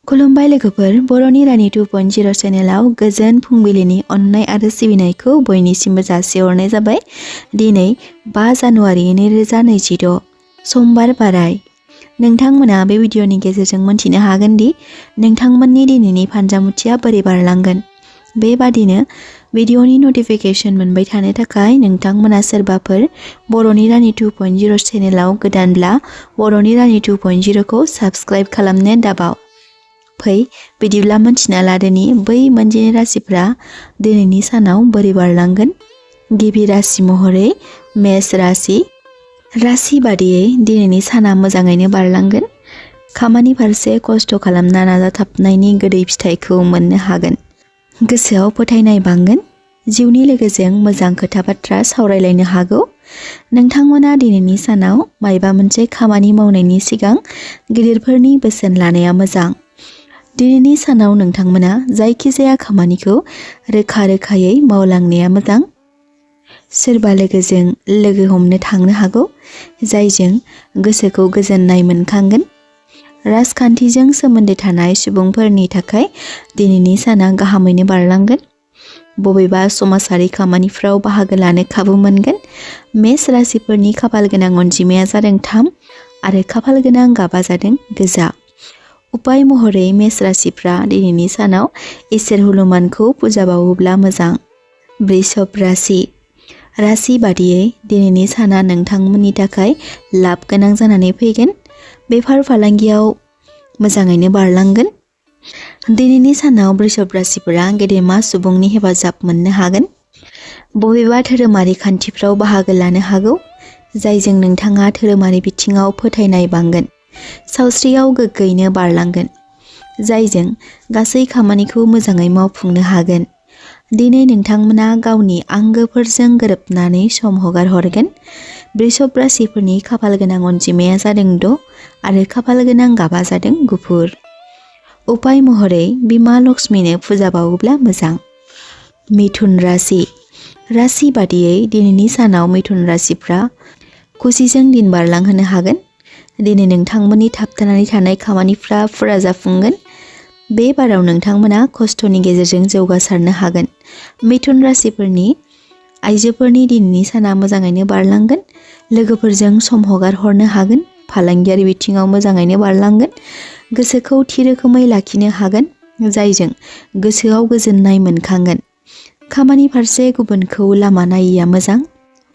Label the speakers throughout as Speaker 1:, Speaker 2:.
Speaker 1: खुलुमबाय लोगोफोर, बर'नि रानि 2.0 चेनेलाव गोजोन फुंबिलिनि अननाय आरो सिबिनायखौ बयनिसिमबो जासिहरनाय जाबाय। दिनै 5 जानुवारि 2026 समबार बाराय। नोंथांमोना बे भिडिअनि गेजेरजों मोनथिनो हागोन दि नोंथांमोननि दिनैनि फानजामुथिया बोरै बारलांगोन। बेबादिनो भिडिअनि नटिफिकेशन मोनबाय थानो थाखाय नोंथांमोना सोरबाफोर बर'नि रानि 2.0 चेनेलाव गोदानब्ला बर'नि रानि 2.0 खौ साबस्क्राइब खालामनो दाबाव। फै बिदिब्ला मोनथिना लादोनि बै मोनजिनै राशिफ्रा दिनैनि सानाव बोरै बारलांगोन। गिबि राशि महरै मेष राशि। राशि बादियै दिनैनि साना मोजाङैनो बारलांगोन। खामानि फारसे खस्थ' खालामना नाजाथाबनायनि गोदै फिथाइखौ मोननो हागोन। गोसोआव फोथायनाय बांगोन। जिउनि लोगोजों मोजां खोथा बाथ्रा सावरायलायनो हागौ। नोंथांमोना दिनैनि सानाव मायबा मोनसे खामानि मावनायनि सिगां गिदिरफोरनि बोसोन लानाया मोजां। दिनैनि सानाव नोंथांमोना जायखिजाया खामानिखौ रोखा-रोखायै मावलांनाया मोजां। सोरबा लोगोजों लोगो हमनो थांनो हागौ, जायजों गोसोखौ गोजोननाय मोनखांगोन। राजखान्थिजों सोमोन्दो थानाय सुबुंफोरनि थाखाय दिनैनि साना गाहामैनो बारलांगोन। बबेबा समाजारि खामानिफ्राव बाहागो लानो खाबु मोनगोन। मेष राशिफोरनि खाफाल गोनां अनजिमाया जादों 3 आरो खाफाल गोनां गाबा जादों गोजा। उपाय महरै मेष राशिफ्रा दिनैनि सानाव इसोर हनुमानखौ फुजा बावोब्ला मोजां। वृषभ राशि। राशि बादियै दिनैनि साना नोंथांमोननि थाखाय लाब गोनां जानानै फैगोन। बेफार फालांगियाव मोजाङैनो बारलांगोन। दिनैनि सानाव वृषभ राशिफोरा गेदेमा सुबुंनि हेफाजाब मोननो हागोन। बबेबा धोरोमारि खान्थिफ्राव बाहागो लानो हागौ, जायजों नोंथाङा धोरोमारि बिथिङाव फोथायनाय बांगोन। सावस्रियाव गोग्गोयैनो बारलांगोन, जायजों गासै खामानिखौ मोजाङै मावफुंनो हागोन। दिनै नोंथांमोना गावनि आंगोफोरजों गोरोबनानै सम हगार हरगोन। वृषभ राशिफोरनि खाफाल गोनां अनजिमाया जादों 6 आरो खाफाल गोनां गाबा जादों गुफुर। उपाय महरै बिमा लक्ष्मीनो फुजा बावोब्ला मोजां। मिथुन राशि। राशि बादियै दिनैनि सानाव मिथुन राशिफ्रा खुसिजों दिन बारलांहोनो हागोन। दिनै नोंथांमोननि थाबथानानै थानाय खामानिफ्रा फुरा जाफुंगोन। बे बाराव नोंथांमोना खस्थ'नि गेजेरजों जौगासारनो हागोन। मिथुन राशिफोरनि आइजोफोरनि दिनैनि साना मोजाङैनो बारलांगोन। लोगोफोरजों सम हगार हरनो हागोन। फालांगियारि बिथिङाव मोजाङैनो बारलांगोन। गोसोखौ थि रोखोमै लाखिनो हागोन, जायजों गोसोआव गोजोननाय मोनखांगोन। खामानि फारसे गुबुनखौ लामा नायिया मोजां।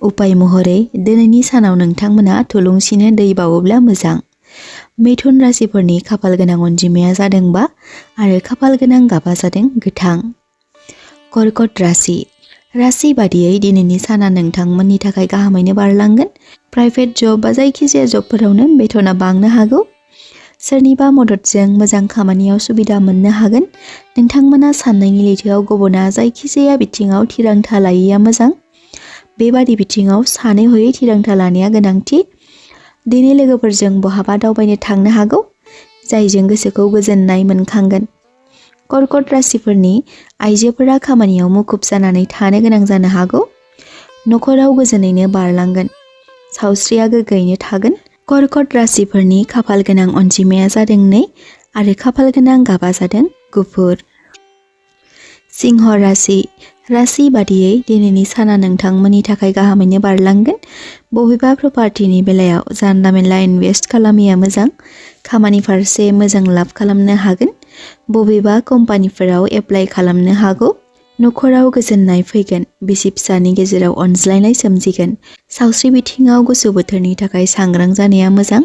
Speaker 1: उपाय महरै दिनैनि सानाव नोंथांमोना थुलुंसिनो दै बावोब्ला मोजां। मिथुन राशिफोरनि खाफाल गोनां अनजिमाया जादों 5 आरो खाफाल गोनां गाबा जादों गोथां। कर्कट राशि। राशि बादियै दिनैनि साना नोंथांमोननि थाखाय गाहामैनो बारलांगोन। प्राइभेट जब बा जायखिजाया जबफोरावनो बेथना बांनो हागौ। सोरनिबा मददजों मोजां खामानियाव सुबिदा मोननो हागोन। नोंथांमोना साननायनि लैथोआव गबना जायखिजाया बिथिङाव थिरांथा लायैया मोजां। बेबादि बिथिङाव सानै हयै थिरांथा लानाया गोनांथि। दिनै लोगोफोरजों बहाबा दावबायनो थांनो हागौ, जायजों गोसोखौ गोजोननाय मोनखांगोन। कर्कट राशिफोरनि आइजोफोरा खामानियाव मुखुब जानानै थानो गोनां जानो हागौ। न'खराव गोजोनैनो बारलांगोन। सावस्रिया गोग्गोयैनो थागोन। कर्कट राशिफोरनि खाफाल गोनां अनजिमाया जादों 2 आरो खाफाल गोनां गाबा जादों गुफुर। सिंह राशि। राशि बादियै दिनैनि साना नोंथांमोननि थाखाय गाहामैनो बारलांगोन। बबेबा प्रपार्टिनि बेलायाव जानला मेनला इनभेस्ट खालामिया मोजां। खामानि फारसे मोजां लाब खालामनो हागोन। बबेबा कम्पानिफोराव एप्लाइ खालामनो हागौ। न'खराव गोजोननाय फैगोन। बिसि फिसानि गेजेराव अनज्लायनाय सोमजिगोन। सावस्रि बिथिङाव गुसु बोथोरनि थाखाय सांग्रां जानाया मोजां।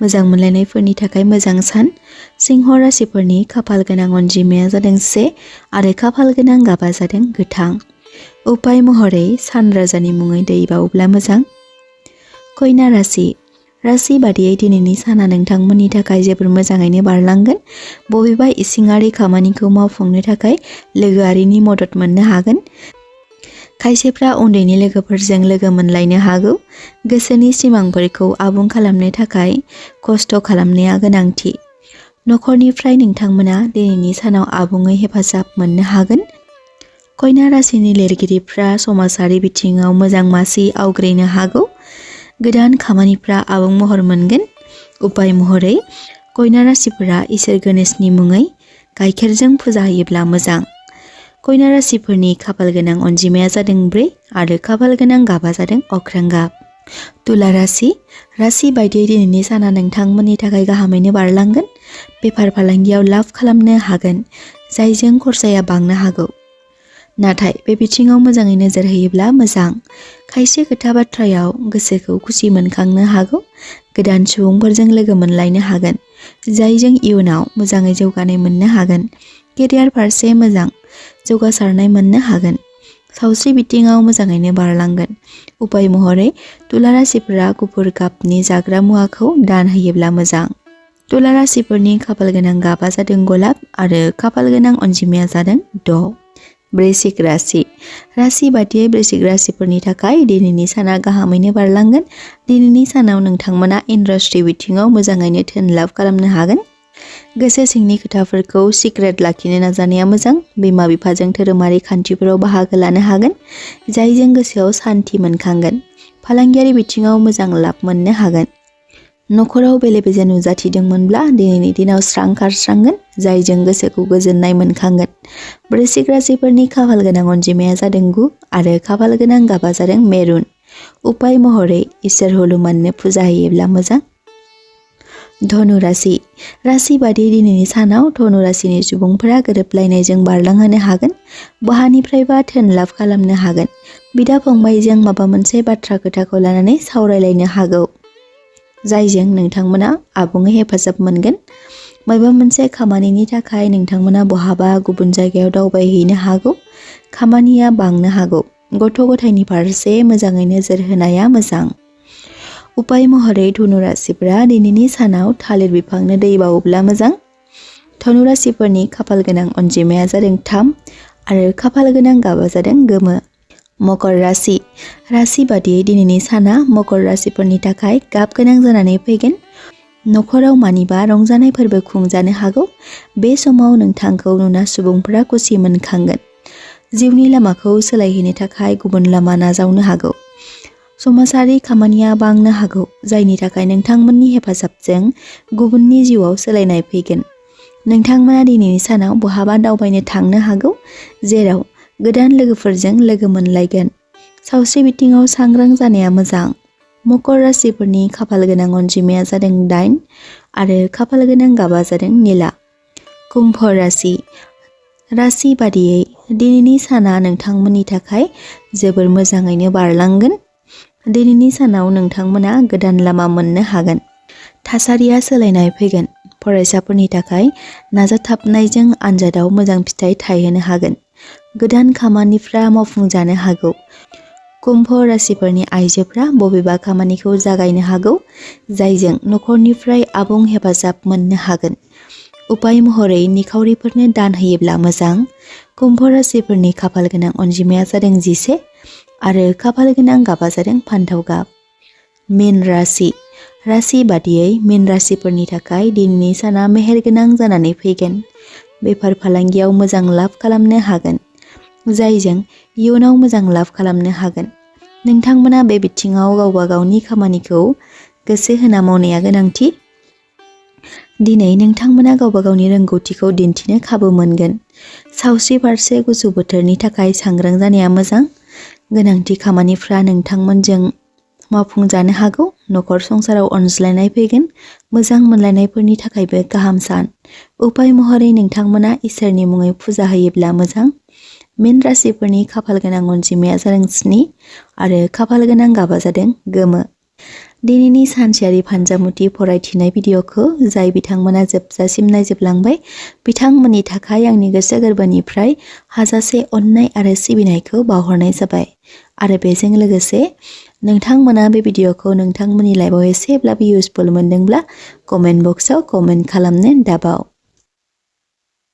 Speaker 1: मोजां मोनलायनायफोरनि थाखाय मोजां सान। सिंह राशिफोरनि खाफाल गोनां अनजिमाया जादों 1 आरो खाफाल गोनां गाबा जादों गोथां। उपाय महरै सान राजानि मुङै दै बावोब्ला मोजां। कन्या राशि। राशि बादियै दिनैनि साना नोंथांमोननि थाखाय जोबोर मोजाङैनो बारलांगोन। बबेबा इसिङारि खामानिखौ मावफुंनो थाखाय लोगोआरिनि मदद मोननो हागोन। खायसेफ्रा उन्दैनि लोगोफोरजों लोगो मोनलायनो हागौ। गोसोनि सिमांफोरखौ आबुं खालामनो थाखाय खस्थ' खालामनाया गोनांथि। न'खरनिफ्राय नोंथांमोना दिनैनि सानाव आबुङै हेफाजाब मोननो हागोन। कन्या राशिनि लिरगिरिफ्रा समाजारि बिथिङाव मोजां मासि आवग्रिनो हागौ। गोदान खामानिफ्रा आबुं महर मोनगोन। उपाय महरै कन्या राशिफोरा इसोर गणेशनि मुङै गाइखेरजों फुजा होयोब्ला मोजां। कन्या राशिफोरनि खाफाल गोनां अनजिमाया जादों 4 आरो खाफाल गोनां गाबा जादों अख्रां गाब। तुला राशि बायदियै दिनैनि साना नोंथांमोननि थाखाय गाहामैनो बारलांगोन। बेफार फालांगियाव लाब खालामनो हागोन, जायजों खरसाया बांनो हागौ। नाथाय बे बिथिङाव मोजाङै नोजोर होयोब्ला मोजां। खायसे खोथा बाथ्रायाव गोसोखौ खुसि मोनखांनो हागौ। गोदान सुबुंफोरजों लोगो मोनलायनो हागोन, जायजों इयुनाव मोजाङै जौगानाय मोननो हागोन। केरियार फारसे मोजां जौगासारनाय मोननो हागोन। सावस्रि बिथिङाव मोजाङैनो बारलांगोन। उपाय महरै तुला राशिफोरा गुफुर गाबनि जाग्रा मुवाखौ दान होयोब्ला मोजां। तुला राशिफोरनि खाफाल गोनां गाबा जादों गलाब आरो खाफाल गोनां अनजिमाया जादों 6। वृश्चिक राशि बादियै वृश्चिक राशिफोरनि थाखाय दिनैनि साना गाहामैनो बारलांगोन। दिनैनि सानाव नोंथांमोना इन्डास्ट्रि बिथिङाव मोजाङैनो धोन लाब खालामनो हागोन। गोसो सिंनि खोथाफोरखौ सिक्रेट लाखिनो नाजानाया मोजां। बिमा बिफाजों धोरोमारि खान्थिफोराव बाहागो लानो हागोन, जायजों गोसोआव सान्थि मोनखांगोन। फालांगियारि बिथिङाव मोजां लाब मोननो हागोन। नखराव बेले बेजे नुजाथिदोंमोनब्ला दिनैनि दिनाव स्रां खारस्रांगोन, जायजों गोसोखौ गोजोननाय मोनखांगोन। वृश्चिक राशिफोरनि खाफाल गोनां अनजिमाया जादों 9 आरो खाफाल गोनां गाबा जादों मेरुन। उपाय महरै इसोर हनुमाननो फुजा होयोब्ला मोजां। धनु राशि बादि दिनैनि सानाव धनु राशिनि सुबुंफोरा गोरोबलायनायजों बारलांहोनो हागोन। बहानिफ्रायबा धोन लाब खालामनो हागोन। बिदा फंबायजों माबा मोनसे बाथ्रा खोथाखौ लानानै सावरायलायनो हागौ, जायजों नोंथांमोना आबुङै हेफाजाब मोनगोन। माबा मोनसे खामानिनि थाखाय नोंथांमोना बहाबा गुबुन जायगायाव दावबायहैनो हागौ। खामानिया बांनो हागौ। गथ' गथायनि फारसे मोजाङै नोजोर होनाया मोजां। उपाय महरै धनु राशिफोरा दिनैनि सानाव थालिर बिफांनो दै बावोब्ला मोजां। धनु राशिफोरनि खाफाल गोनां अनजिमाया जादों 3 आरो खाफाल गोनां गाबा जादों गोमो। मकर राशि बादियै दिनैनि साना मकर राशिफोरनि थाखाय गाब गोनां जानानै फैगोन। नखराव मानिबा रंजानाय फोरबो खुंजानो हागौ। बे समाव नोंथांखौ नुना सुबुंफोरा खुसि मोनखांगोन। जिउनि लामाखौ सोलायहोनो थाखाय गुबुन लामा नाजावनो हागौ। समाजारि खामानिया बांनो हागौ, जायनि थाखाय नोंथांमोननि हेफाजाबजों गुबुननि जिउआव सोलायनाय फैगोन। नोंथांमोना दिनैनि सानाव बहाबा दावबायनो थांनो हागौ, जेराव गोदान लोगोफोरजों लोगो मोनलायगोन। सावस्रि बिथिङाव सांग्रां जानाया मोजां। मकर राशिफोरनि खाफाल गोनां अनजिमाया जादों 8 आरो खाफाल गोनां गाबा जादों निला। कुम्भ राशि बादियै दिनैनि साना नोंथांमोननि थाखाय जोबोर मोजाङैनो बारलांगोन। दिनैनि सानाव नोंथांमोना गोदान लामा मोननो हागोन। थासारिया सोलायनाय फैगोन। फरायसाफोरनि थाखाय नाजाथाबनायजों आनजादाव मोजां फिथाइ थायहोनो हागोन। गोदान खामानिफ्रा मावफुंजानो हागौ। कुम्भ राशिफोरनि आइजोफ्रा बबेबा खामानिखौ जागायनो हागौ, जायजों नखरनिफ्राय आबुं हेफाजाब मोननो हागोन। उपाय महरै निखावरिफोरनो दान होयोब्ला मोजां। कुम्भ राशिफोरनि खाफाल गोनां अनजिमाया जादों 11 आरो खाफाल गोनां गाबा जादों फान्थाव गाब। मीन राशि बादियै मीन राशिफोरनि थाखाय दिनैनि साना मेहेरगोनां जानानै फैगोन। बेफार फालांगियाव मोजां लाब खालामनो हागोन, जायजों इयुनाव मोजां लाब खालामनो हागोन। नोंथांमोना बे बिथिङाव गावबा गावनि खामानिखौ गोसो होना मावनाया गोनांथि। दिनै नोंथांमोना गावबा गावनि रोंगौथिखौ दिन्थिनो खाबु मोनगोन। सावस्रि फारसे गुसु बोथोरनि थाखाय सांग्रां जानाया मोजां। गोनांथि खामानिफ्रा नोंथांमोनजों मावफुंजानो हागौ। नखर संसाराव अनज्लायनाय फैगोन। मोजां मोनलायनायफोरनि थाखायबो गाहाम सान। उपाय महरै नोंथांमोना इसोरनि मुङै फुजा होयोब्ला मोजां। मीन राशिफोरनि खाफाल गोनां अनजिमाया जादों 7 आरो खाफाल गोनां गाबा जादों गोमो। दिनैनि सानसेयारि फानजामुथि फरायथिनाय भिडिअ'खौ जाय बिथांमोना जोबजासिम नायजोबलांबाय, बिथांमोननि थाखाय आंनि गोसो गोरबोनिफ्राय हाजासे अननाय आरो सिबिनायखौ बावहरनाय जाबाय। आरो बेजों लोगोसे नोंथांमोना बे भिडिअ'खौ नोंथांमोननि लाइफआव एसेब्लाबो इउजफुल मोनदोंब्ला कमेन्ट बक्सआव कमेन्ट खालामनो दाबाव।